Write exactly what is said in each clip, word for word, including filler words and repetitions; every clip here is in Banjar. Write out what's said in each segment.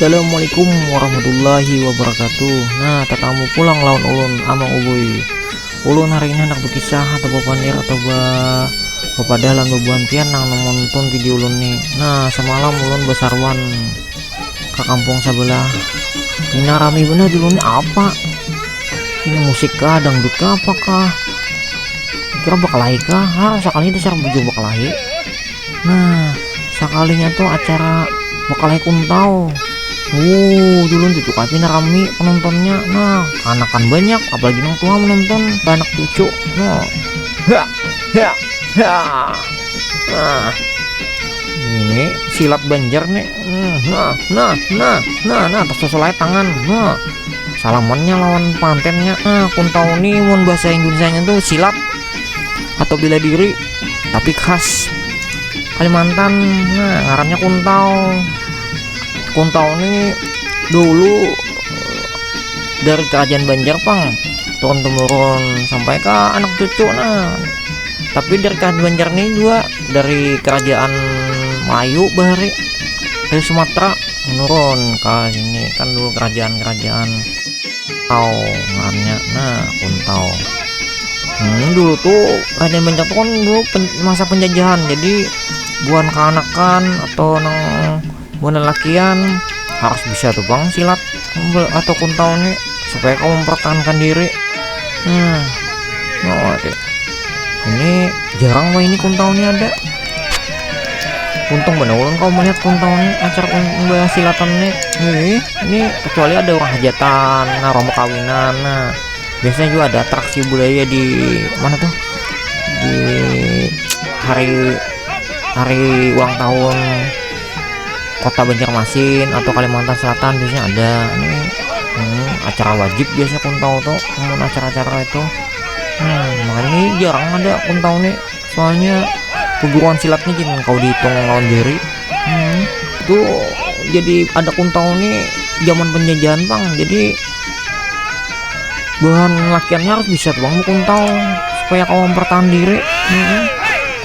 Assalamualaikum warahmatullahi wabarakatuh. Nah, tatamu pulang lawan ulun, Amang Ubuy. Ulun hari ini handak bakisah atau bapandir atau ba-, bapadah lawan bubuhan pian nang menuntun video ulun ni. Nah, samalam ulun basaruan ka kampung sabelah. Pina rami banar dulu ni, apa? Ini musik kah, dangdut kah, apa kah? Kira bakalahi kah? Ha, sakalinya dasar bujur bakalahi. Nah, sakalinya tuh acara bakalahi kuntau. Uh, dulu tuh cukup pina rami penontonnya. Nah, kanakan banyak, apalagi nang tua menonton, anak cucu. Nah, ha, ha, ha. Nah, ini silat Banjar nih. Hmm, nah, nah, nah, nah, nah, tersusul aja tangan. Nah, salamannya lawan pantennya. Nah, kuntau nih, mun bahasa Indonesianya tuh silat atau bela diri, tapi khas Kalimantan. Nah, ngarannya kuntau. Kuntau nih dulu dari kerajaan Banjar pang, turun temurun sampai ke anak cucu. Nah, tapi dari kerajaan Banjar nih juga dari kerajaan Melayu bahari, dari Sumatera menurun ke sini, kan dulu kerajaan-kerajaan Kuntau ngarannya. Nah, Kuntau. Hmm, dulu tuh kerajaan Banjar tuh kan dulu pen-, masa penjajahan, jadi buhan kaanakan atau nang buhan lalakian harus bisa tuh bang silat atau kuntau nih supaya kamu mempertahankan diri. Hmm. Oh, oke. Ini jarang wah ini kuntau nih ada. Untung benar ulun kau melihat kuntau nih acara un-, silatan nih. Nih, ini kecuali ada orang hajatan, nah, orang kawinan, nah. Biasanya juga ada atraksi budaya di mana tuh? Di hari, hari ulang tahun kota Banjarmasin atau Kalimantan Selatan biasanya ada. Ini, hmm, acara wajib biasanya kuntau tuh, mun acara-acara itu. Hmm, makanya ini jarang ada kuntau nih. Soalnya perguruan silatnya jangan kau dihitung lawan jari. Hmm, itu jadi ada kuntau nih zaman penjajahan pang. Jadi bahan lakiannya harus bisa tuh bang kuntau supaya kau mempertahan diri. Hmm.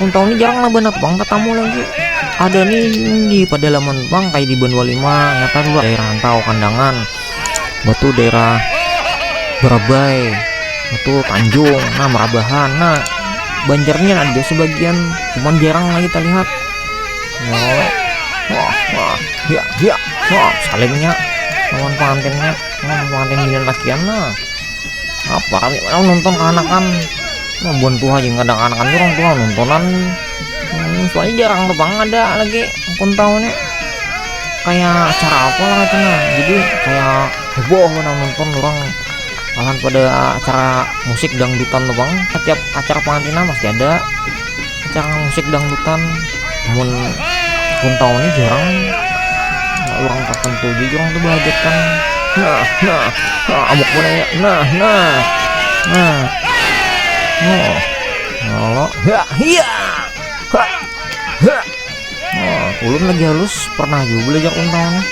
Kuntau ini jarang lah banget bang tatamu lagi. Ada nih di pedalaman bang kayak di Banua Lima, nyata dulu daerah Rantau Kandangan, batu daerah Barabai, batu Tanjung, nah Marabahan, nah Banjarnya ada sebagian, cuman jarang lagi terlihat. Wah, wah, wah, ya, ya, wah, salingnya, lawan pengantinnya, lawan pengantin binian lakian, nah. Apa rami orang nonton kaanakan? Nah, buhan tuha aja kadang kaanakan orang tuha nontonan. Hmm, soalnya jarang tuh bang ada lagi kuntau nih. Kayak acara apa lah itu nah. Jadi kayak heboh mana nonton orang. Malahan pada acara musik dangdutan tuh bang. Setiap acara pengantinan pasti ada acara musik dangdutan. Mun kuntau ini jarang, nah, orang tertentu aja orang tuh bahajatkan. Nah, nah, nah, amuk mana ya? Nah, nah, nah. Oh, ngolo. Ya, iya. Ha, ha. Oh, ulun lagi halus pernah juga belajar kuntau nih.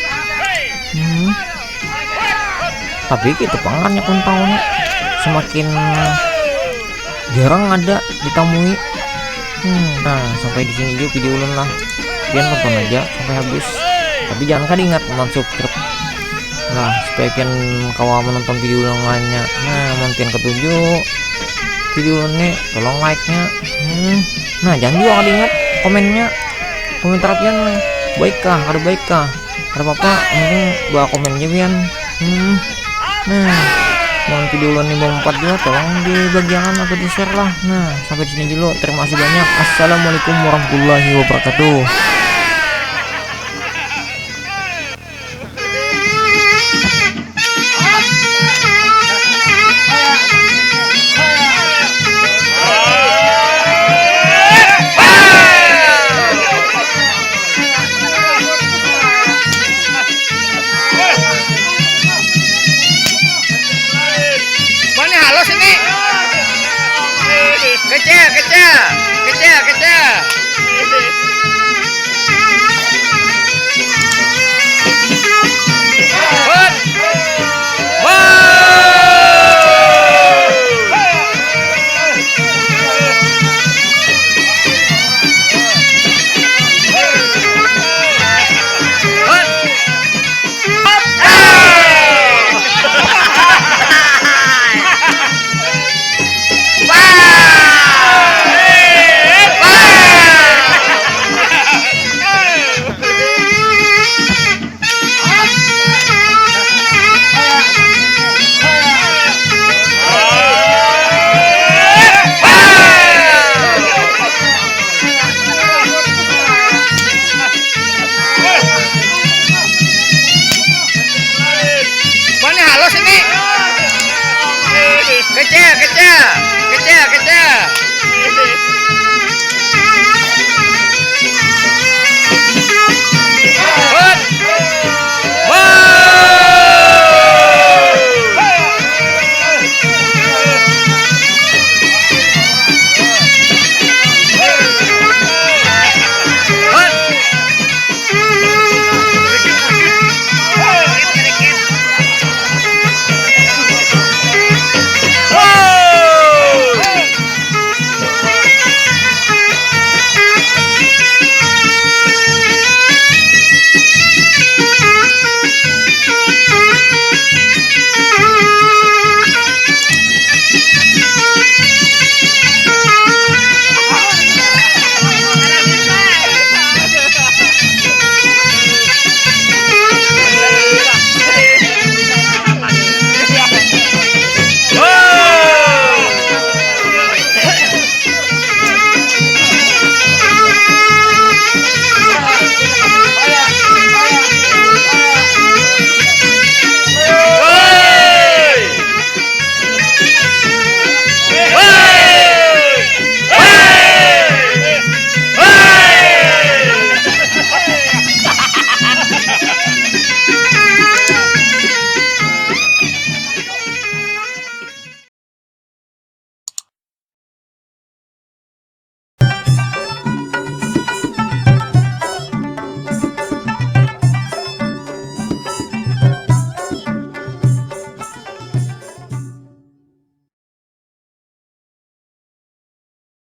Hmm. Tapi gitu pangarannya kuntau nih semakin jarang ada ditamui. Hmm, nah, sampai di sini juga video ulun lah. Pian tonton aja sampai habis. Tapi jangan kada ingat mensubscribe lah supaya pian kawa menonton video ulun lainnya. Nah, mun pian ketuju video ulun nih, tolong like-nya. Hmm. Nah, jangan juga kada ingat komennya. Komentar pian baik kah, kada baik kah? Kada apa-apa, mungkin dua komen aja pian. Hmm. Nah, mau video ulun ni mau empat juga, tolong dibagiakan atau di-share lah. Nah, sampai di sini dulu. Terima kasih banyak. Assalamualaikum warahmatullahi wabarakatuh. Mana halus ini? Kecil, kecil, kecil, kecil.